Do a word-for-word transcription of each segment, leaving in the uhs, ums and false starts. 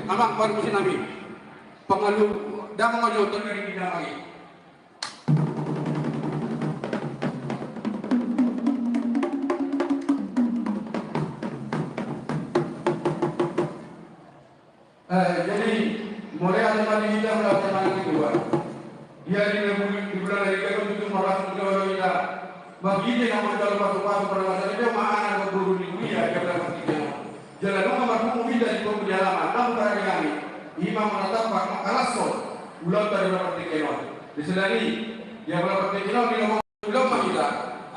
Amang parmusik nami. Pangalu damang ma jo tongtong di damang i. Eh, jadi, mauliate ma di hita mauliate ma di Tuhan. Ia di bulan, di bulan dari kami untuk merasa menjauh kita. Bagi dia yang menjauh masuk-masuk pada masa itu, mana ada guru di dunia, dia dapat tiga. Jala nunga marpungu hita di punggung di halaman, namu parade nami. Ima ma na tampak mangkalashon ulaonta di ulaon partingkian on. Di sela ni, di ulaon partingkian on, di ulaon ma hita.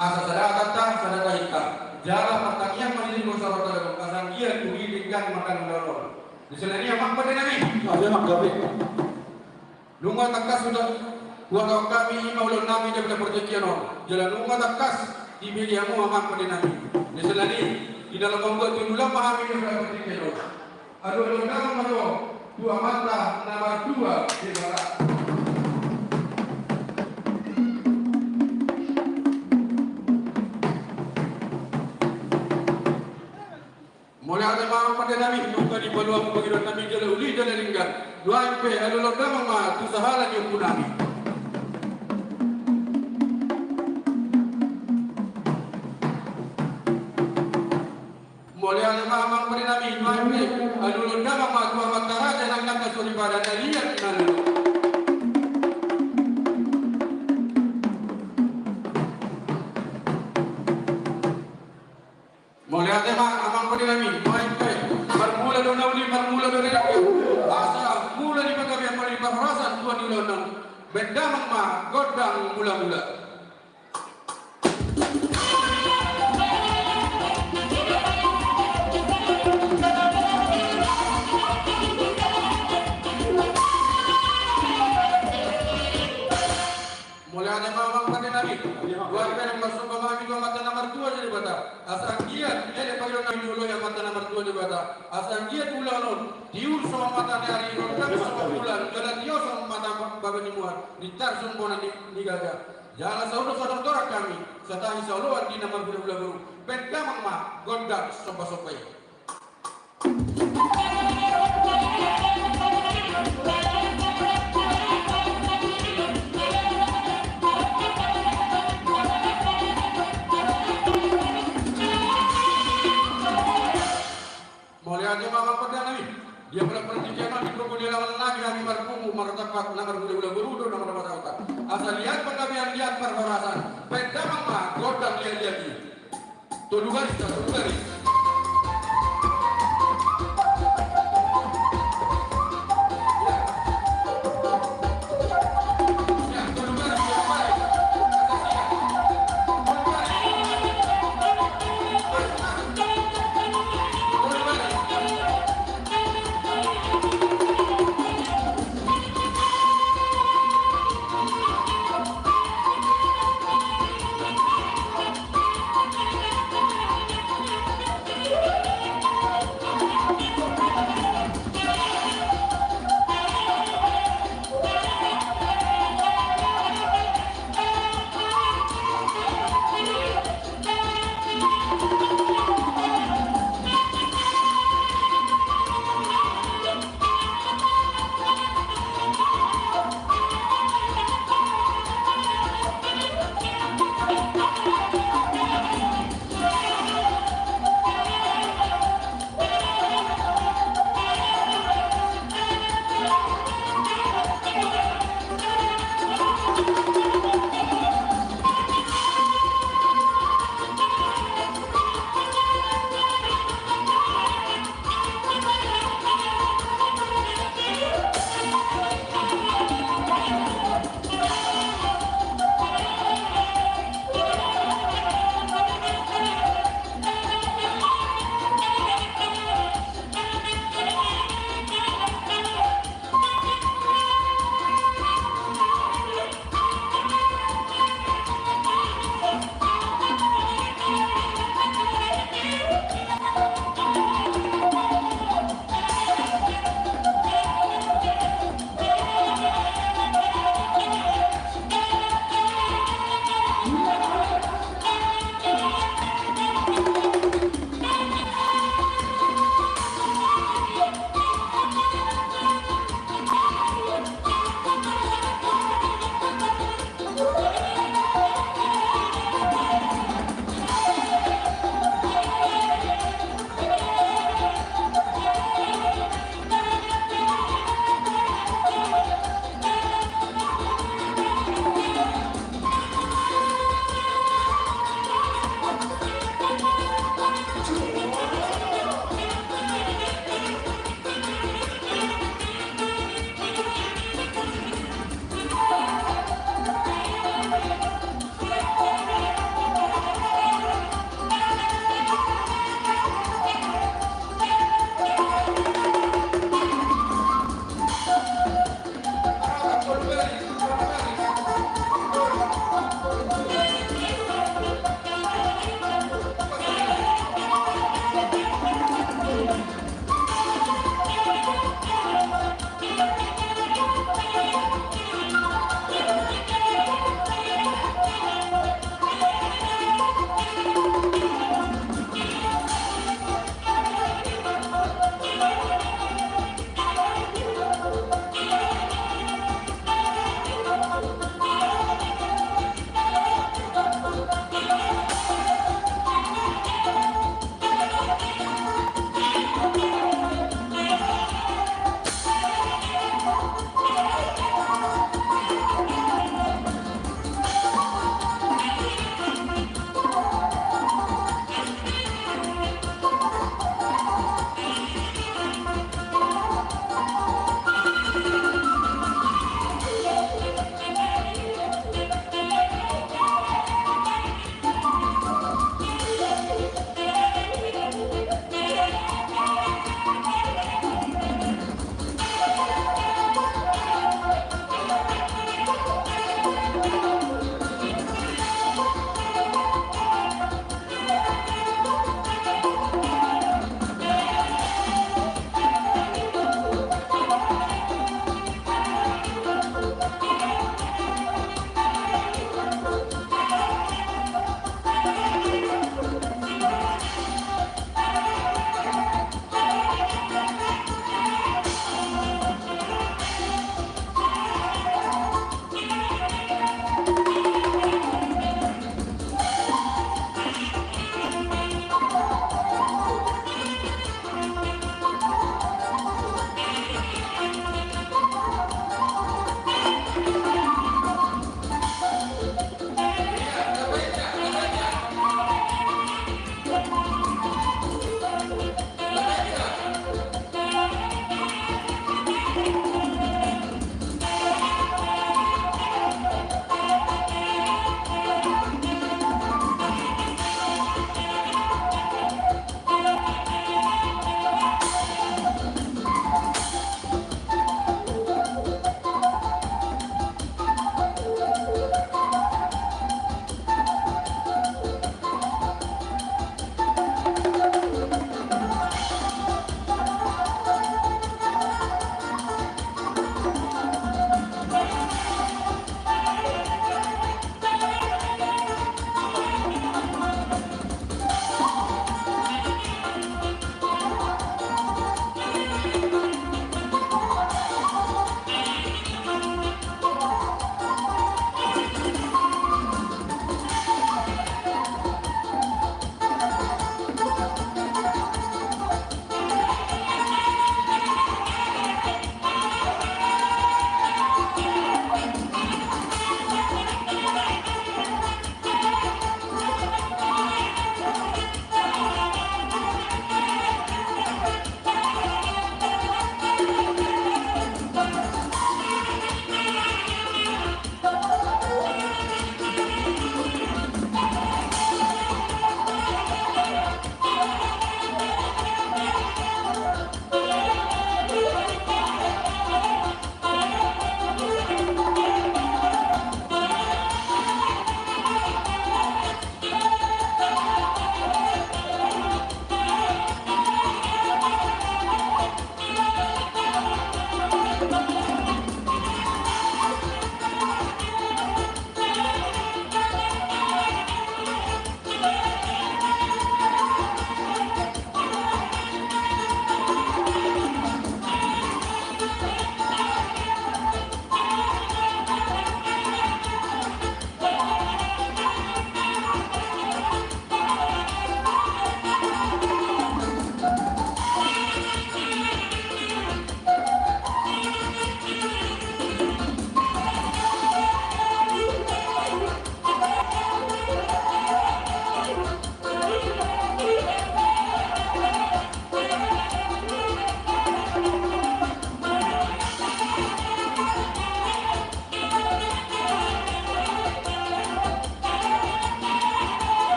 Asa sada hatanta, sada tahinta. Jala martangiang ma di sini bangsa Batak, asa anggiat tu i denggan mardalan ulaon on. Di sela ni, amang pande nami. Ada manggabe. Nunga tangkas huta, huhatahon hami ima ulaon nami di ulaon partingkian on. Jala nunga tangkas dibege hamu amang pande nami. Di sela ni, di dalam membuat ulaon ma hami di ulaon partingkian on. Alualuhon damang ma jo tu Amanta na martua Debata. Mauliate ma amang pande nami, nunga dipaluamu pangidoan nami jala uli jala denggan. Nuaeng pe alualuhon damang ma tu sahala ni ompu nami. Mauliate ma amang pande nami, nuaeng pe alualuhon damang ma tu amanta raja nang nang na soripada na liat na lolo. Mauliate ma amang pande nami, nuaeng pe marmula do na uli, marmula do na denggan. Asa mula ni panggabean, mula ni parhorasan, tua ni ulaon on. Baen damang ma gondang mula-mula. Mauliate ma amang pande nami. Nuaeng pe naeng marsomba ma hami tu Amanta na martua Debata. Asa anggiat elek pangidoan nami, dioloi Amanta na martua Debata. Asa anggiat ulaon on tiur songon mata ni ari, rondang songon bulan, jala tio songon mata baba ni muar, nintar songon bona ni, ni gaja. Jala saur do sadok torang hami, satahi saoloan di na marhulahula boru. Baen damang ma gondang somba-somba i. Mauliate ma amang pande nami. Di ulaon partingkian on, di punggung ni halaman nami, hami marpungu, martampak, na marhulahula boru do na marhata-hata. Asa liat panggabean, liat parhorasan. Baen damang ma gondang liat-liat i. Tolu baris, tolu baris.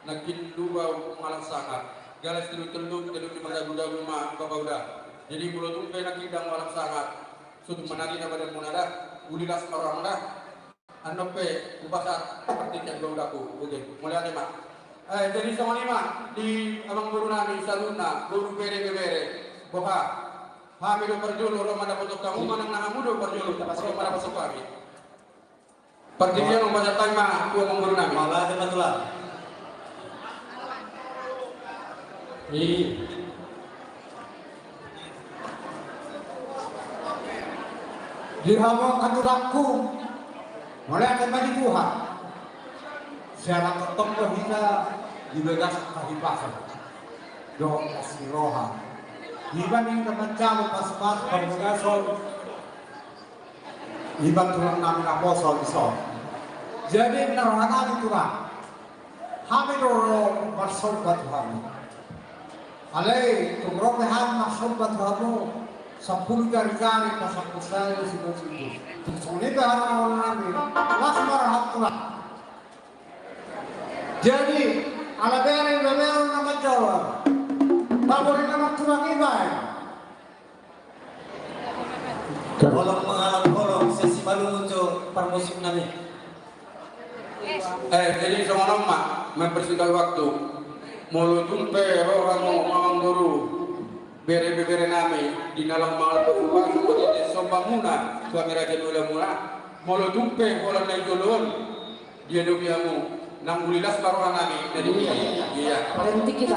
Nangkin lupa mangalap sangap. Galas tolu tolu, tolu lima dagu dagu ma bapa uda. Jadi molo tung pe nangkin dang mangalap sangap, so tung manari na badan muna da. Uli las ma roham da. Annon pe hupasahat partingkian dua udaku. Oke, mauliate ma. Eh, jadi songon i ma di amang boru nami saluhutna, boru, bere, bebere, boha. Hami do parjolo ro mandapothon hamu, manang na hamu do parjolo ro mandapothon hami. Partingkian on, pasahat hami ma tu amang boru nami. Mauliate ma tulang. I. Di hamu angka tulangku, mauliate ma di Tuhan. Siala tongtong do hita di bagasan hahipason dohot las ni roha. Iba ninna manjalo pasupasu parbagason. Iba tulang nami naposo dison. Jadi na roha nami tulang, hami do ro marsomba tu hamu. Alai tung ro pe hami marsomba tu hamu, sampulu jari-jari pasampulu sada siboju. Tung songon i pe hami, las ma roham tulang. Jadi ala bere, bebere na manjalo, pamori na martulang iba. Holong mangalap holong, sian Simalungun jo parmusik nami. Eh, jadi songon on ma, mempersingkat waktu. Molo tung pe ro hamu amang boru, bere, bebere nami, di na laho mangalap pasupasu, di somba muna tu hami raja ni ulaon muna. Molo tung pe holan na di jolo on diadopi hamu, nang uli las ma roha nami. Jadi iya, iya. Berhenti kita.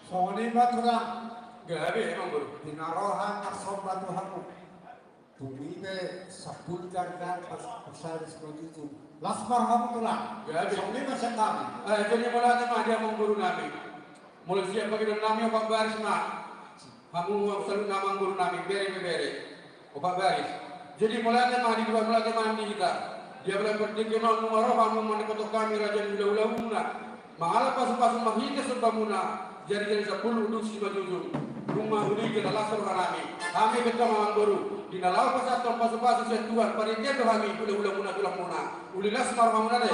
Songon i ma tulang. Gabe, Amangboru. Di na roha marsomba tu hamu. Tung i pe sampulu jari-jari pas, pas ari Simanjujung. Las ma rohamu tulang. Gabe. Songon i ma sian hami. Eh, jadi mauliate ma di Amangboru nami. Molo sian pangidoan nami opat baris ma. Hamu saluhutna Amangboru nami, bere, bebere. Opat baris. Jadi mauliate ma di Tuhan, mauliate ma di hita. Di abalan partingkian on nunga ro hamu mandapothon hami raja ni hulahula muna. Mangalap pasupasu marhite sombamuna. Jari-jari sampulu Simanjujung. Nunga uli jala las roha nami. Hami pe tong Amangboru. Di na laho pasahathon pasupasu sian Tuhan. Parhitean do hami hulahula muna tulang muna. Uli las ma rohamuna de.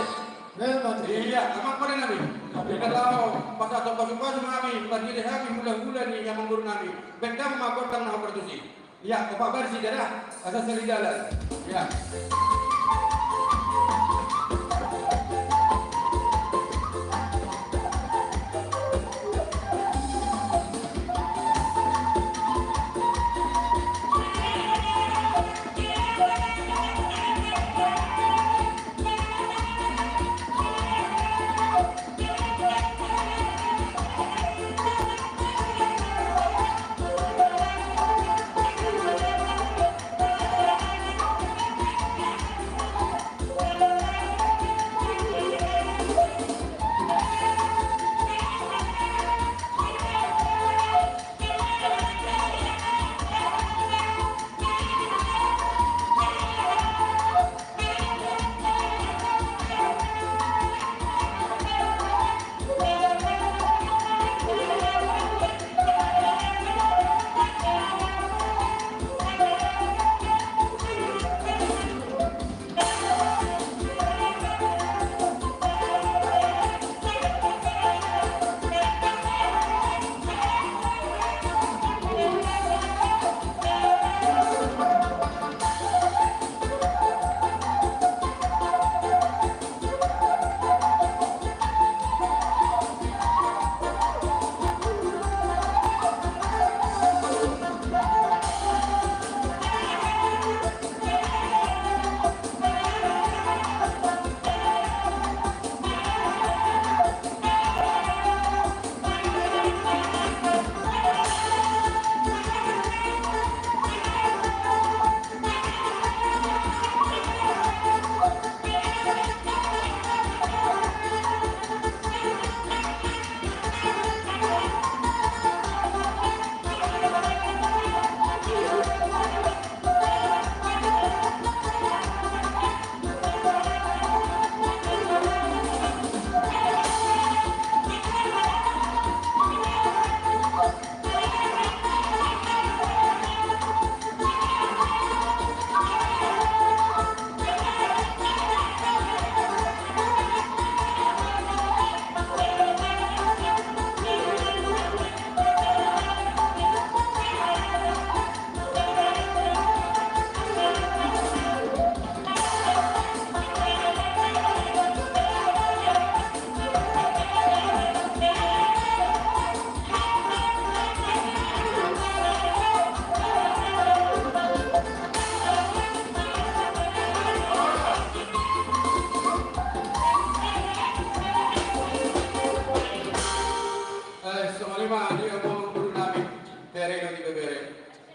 Memang. Iya, Amang pade nami. Di na laho pasahathon pasupasu hami. Marhite hami hulahula ni Amangboru nami. Baen damang ma gondang na hombar tusi. Ia, opat baris i da, asa sali dalan. Ia. Eh, songon i ma di amangboru nami, bere dohot ibebere.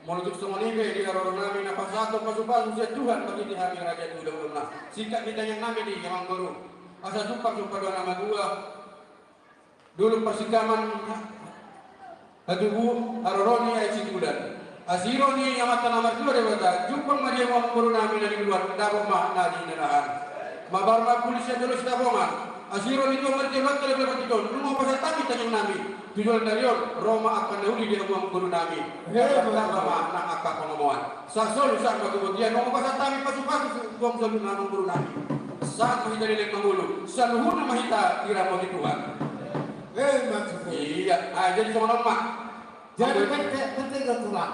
Molo tung songon i pe di haroro nami na pasahathon pasupasu sian Tuhan marhite hami raja ni hulahula muna. Singkat ni tangiang nami di amangboru. Asa jumpang tu padohan na matua. Dolok parsikaman hatubu, haroro ni aek situlan. Asi roha ni Amanta na martua Debata, jumpang ma di hamu amangboru nami na di luat, dapot ma na di na dahan. Mabar ma puli sian jolo Sitapongan. Asi roha ni Tuhan marhite rohanta di bulan partingkian on, nunga hupasahat hami tangiang nami. Tu joloan ni ari on, ro ma angka na uli di hamu amangboru nami. Hei, martamba ma nang angka pangomoan. Sahat solu sahat ma tu bontean, nunga hupasahat hami pasupasu tu hamu saluhutna amangboru nami. Sahat ma hita leleng mangolu, saluhutna ma hita diramoti Tuhan. Hei, maksudnya. Iya, ah, jadi songon on ma. Jadi, amangboru, penting, penting do tulang.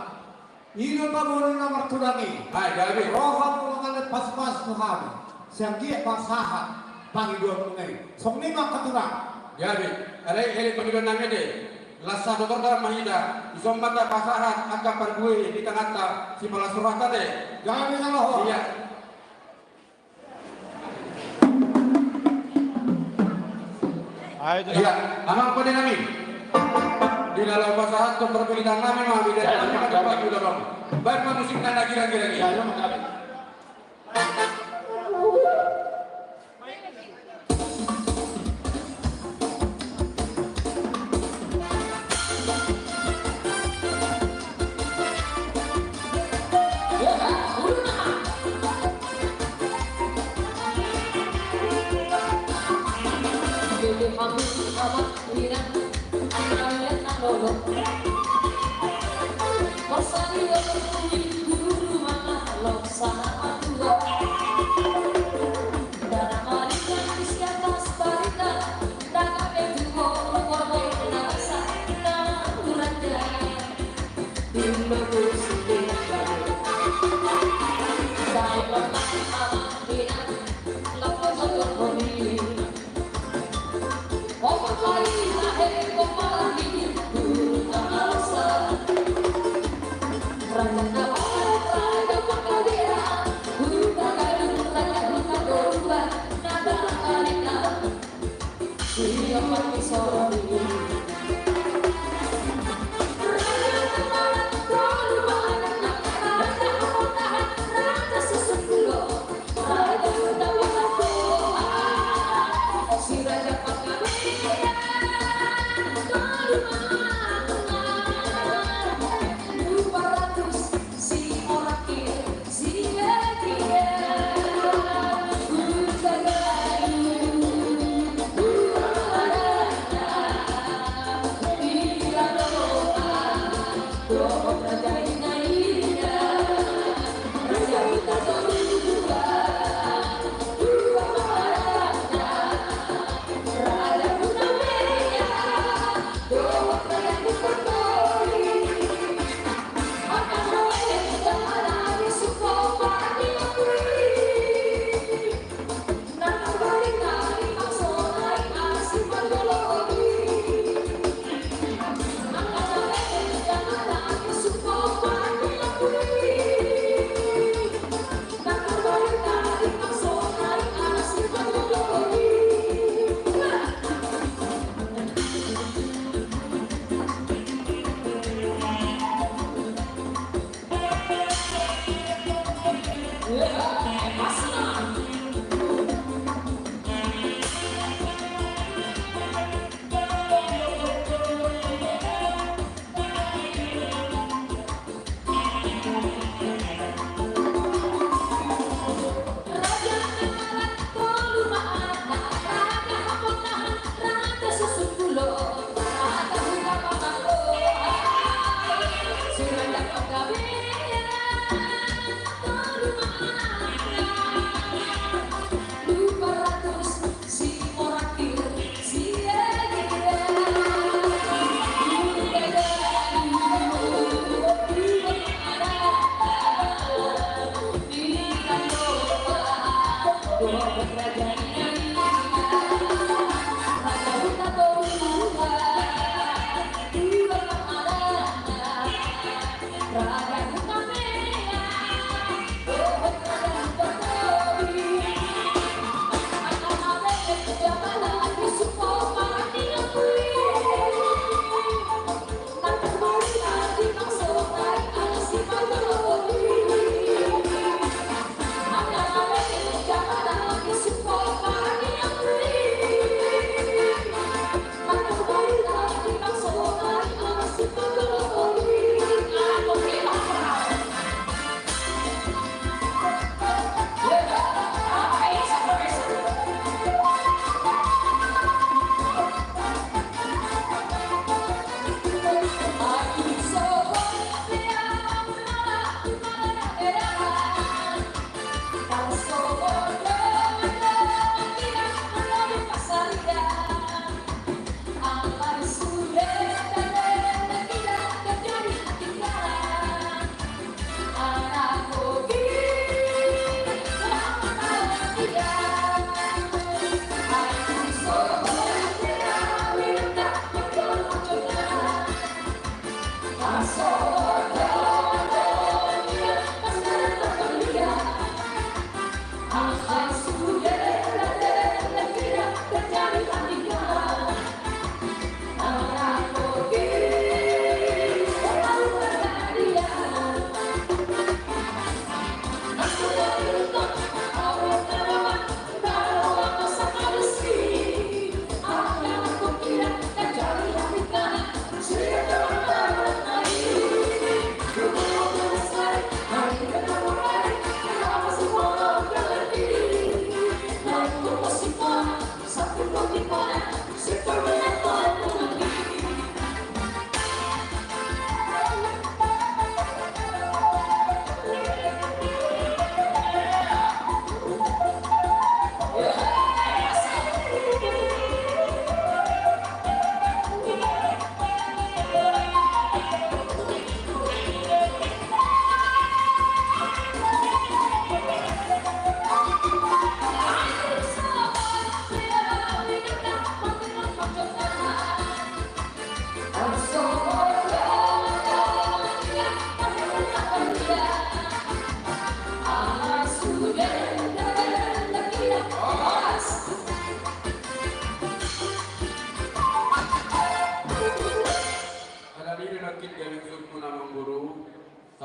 I do pangolu na martulang i. Ah, jadi. Roha muna mangalap pasupasu tu hami. Sian dia pasahat pangidoanmuna i. Songon i ma angka tulang. Jadi, alai elek pangidoan nami ate. Las sataonon ma hita. Dison ma tapasahat angka parbue di tanganta sipalas rohanta ate. Jadi, na laho. Iya. Ia, amang pande nami. Di na laho pasahathon parpilitan nami ma, bida nami ma, dapat udah bang. Baen ma musikna na girang-girang i.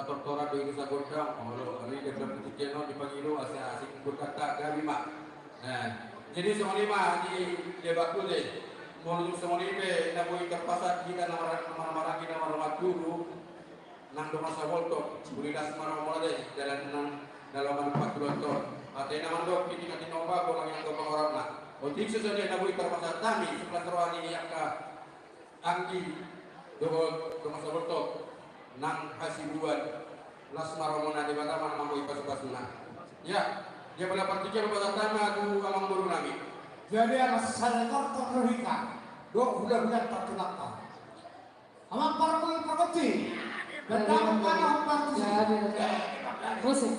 Tortoran do i tu sagondang, olo, ri dia berarti keno di pangilo, asa asing berkata gabi ma. Nah, jadi songon i ma di dia baku deh. Molo songon i pe, na boi terpaksa kita na mara-, na marhaha maranggi na marhaha maranggi. Nang dongan saboltok, uli las ma roha muna deh, dalan nang dalan manumpak tu loto. Ate na mandok, di tingkat tinopa, bolang yang topang orang na. Otik sesuai na boi terpaksa tami, sebelas roha ni angka anggi, dohot dongan saboltok, nang hasibuan, las ma roha muna Debata ma na mamboi pasu-pasuna. Ya, dia pada partikel pada tama tu amang boru nami. Jadi anak sada tortor rohika, dok hula-hula tatulakka. Amang parmuli pargonti. Benda mana parmuli. Musik.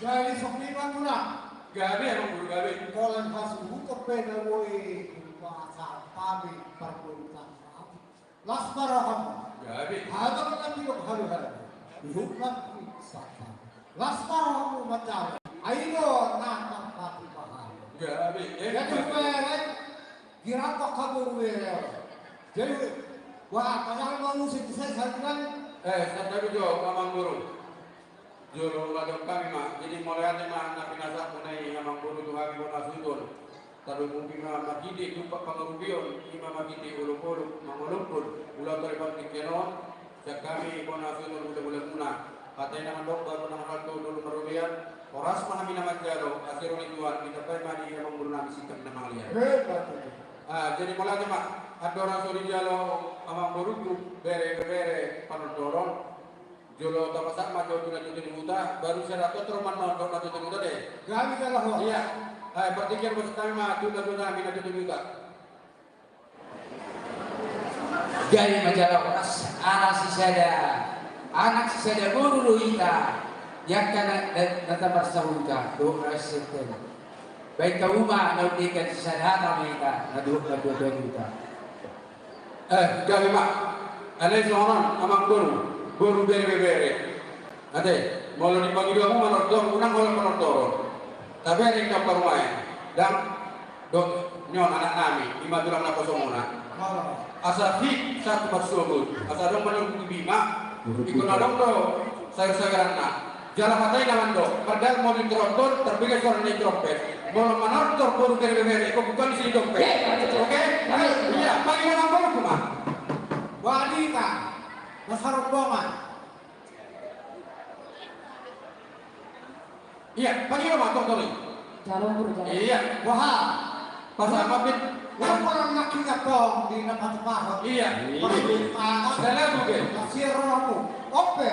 Jadi songon i ma tulang. Gabe, Amang Boru, gabe. Pola hasuhuton pe na boi hupasahat hami pargonsi. Las ma rohamu. Gabe. Hata na nidok haluhalu. Ihut na di sapa. Las ma rohamu manjalo. Ai do na tampati paham. Gabe. Eh, jadi hubereng. Girang kok kabur were. Jadi wah, padahal mau musik saya salinan. Eh, santabi jo, Amang Boru. Jolo ulaon hami ma, jadi mauliate ma na pinasahatmuna i Amang Boru tu hami bona suhut on. Tarlumobi ma marhite tumpak pangarupion, ima marhite olopolop mangolophon, ulaon tor partingkian on, sian hami bona suhut on hulahula muna. Hata i na mandok baru na marhalto dolu marrobean, horas ma hami na manjalo, asa ro ni Tuhan, ditambai ma di Amang Boru nami singkat na mangaliat. Ah, jadi mauliate ma, andorang so dijalo Amang Boruku, bere, bere, bere, panortoron. Jolo tapasahat ma jo tu na tutu ni huta, baru sada tortor ma annon dohot na tutu ni huta de. Gabe jala horas. Iya. Ai, partingkian pasahat hami ma tu na tutu nami na tutu ni huta. Gabe ma jala horas, anak sisada, anak sisada boru do hita, di angka na, na, na tamarsahuta, dohot na seten. Baen hamu ma na undengkan sisada hata ma hita, na dohot na tuatua ni huta. Eh, gabe ma. Alai songon on, Amang Boru, boru bere, bebere. Ate, molo dipangido hamu manortor, unang holan panortoron. Tabereng do parumaen. Ndang, dohot ni on anak nami, ima tulang naposomuna. Asa hit sahat tu marsogot. Asa adong ma nian tu bima. Ingkon adong do sayur-sayuranna. Jala hata i na mandok, mardalan molo di tronton, tarbege suara ni trompet. Molo manortor boru bere-bere, ingkon buka di sini dompet. Oke? Iya, pangido ma boru tu ma. Boha di hita, na sarombongan. Iya, pangido ma tortor i. Jalo, Boru, jalo. Iya. Boha. Pasahat ma pit. Boru, Boru, na hita tong di na patupahon. Iya. Pasahat ma pit. Selalu ke. Masih rohamu. Ope.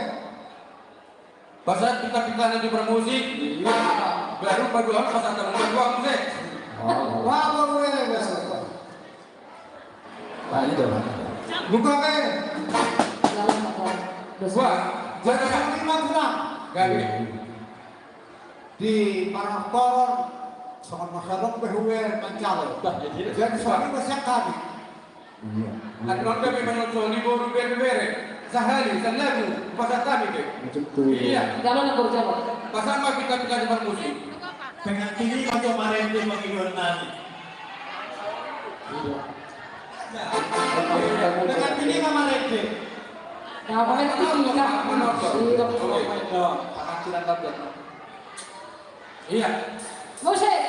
Pasahat pita-pita na di parmusik. Iya. Baru paduahon pasahat na paduahon muse. Oh. Wah, Boru, eh, biasa. Pak, ini dong. Buka, eh. Wah, jadi lima kurang. Gabe. Di panortoron, songon masa dong pe huwe manjalo. Bah, jadi. Jadi, songon i ma sian hami. Iya. Annon gabe manonton di boru bere-bere. Sahali, salagu, pasahat hami be. Macam tu. Iya. Jalo na, Boru, jalo. Pasahat ma pita-pita na di parmusik. Pengantin i ma jo marende pangidoan nami. Pengantin i ma marende. Iya. Musik.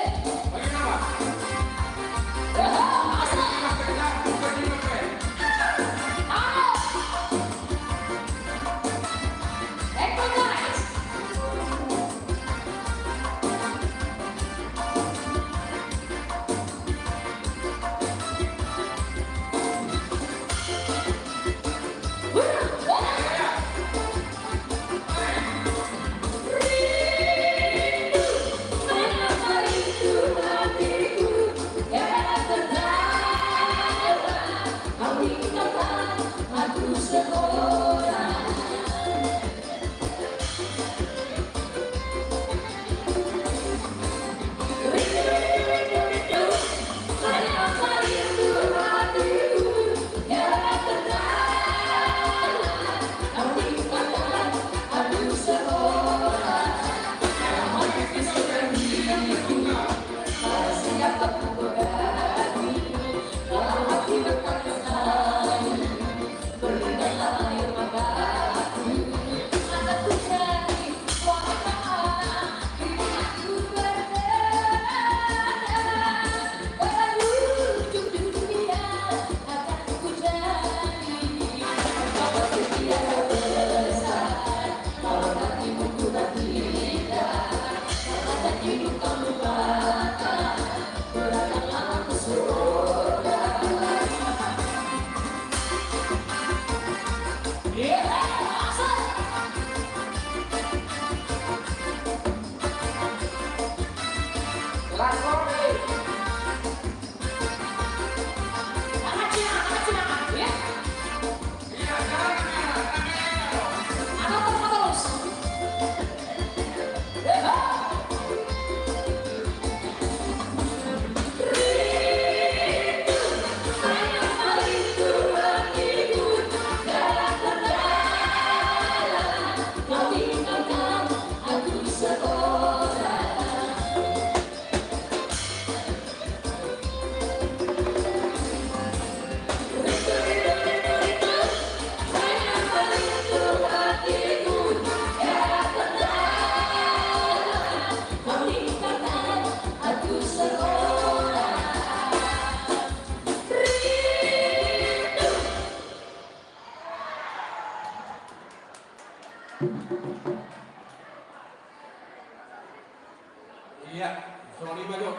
Iya, songon i ma jo.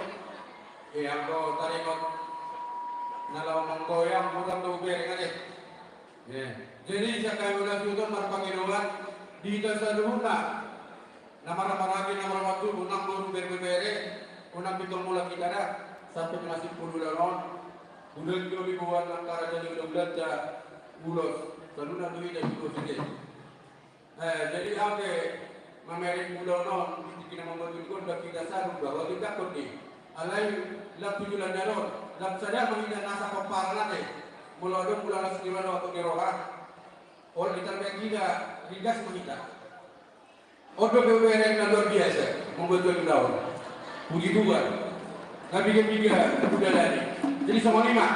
Iya, anggo taringot na laho manggoyang, hurang do hubereng ate. Iya. Jadi, sian hami mauliate on marpangidoan di hita saluhutna. Na marhahamaranggi, na marhahamaranggi, unang boru berbebere, unang pintor mulak hita da, sampe tu na simpul ulaon on. Unang jo diboan angka raja ni hulahulanta ulos, saluhutna tu hita di ulos ate. Eh, jadi, ate, mamereng ulaon on, di tingki na mamboan gondang hita saluhut, bahwa tingkakon ni. Alai, lam tu joloan ni ari on, lam sada ma hita nasa pomparan ate. Molo adong ulaon las ni roha dohot ni roha. Olo, di tarbaen hita, ringgas ma hita. On do bebereng na luar biasa, mamboan ulaon. Puji Tuhan. Na piga-piga, udah dari. Jadi, songon i ma.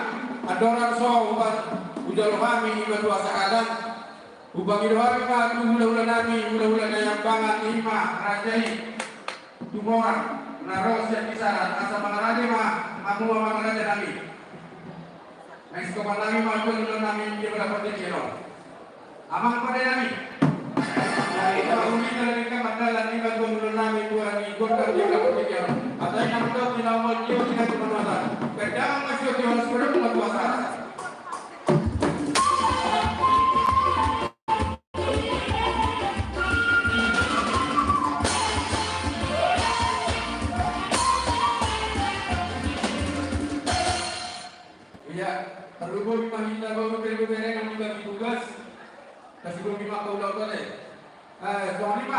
Andorang so, umpat, hujalo hami, i ma tu asa ate. Hupangido hami ma tu hulahula nami, hulahula Naiambangan, i ma raja i. Tumorang na ro sian Pisaran, asa mangarade ma hamu amang raja nami. Naeng sikopan nami ma tu hulahula nami, dia berapa tinggi lo. Amang pande nami. Dari hulahula nami, tu hulahula nami, tu hulahula nami, tu hulahula nami, dia berapa tinggi lo. Atai nami tu, di nama dia, di nama Tuhan. Kedang masih di holas, belum berpuasa. Iya, terhubung ma hita, boru berbebere nang dibagi tugas. Kasih boru lima kau udah boleh. Eh, songon i ma.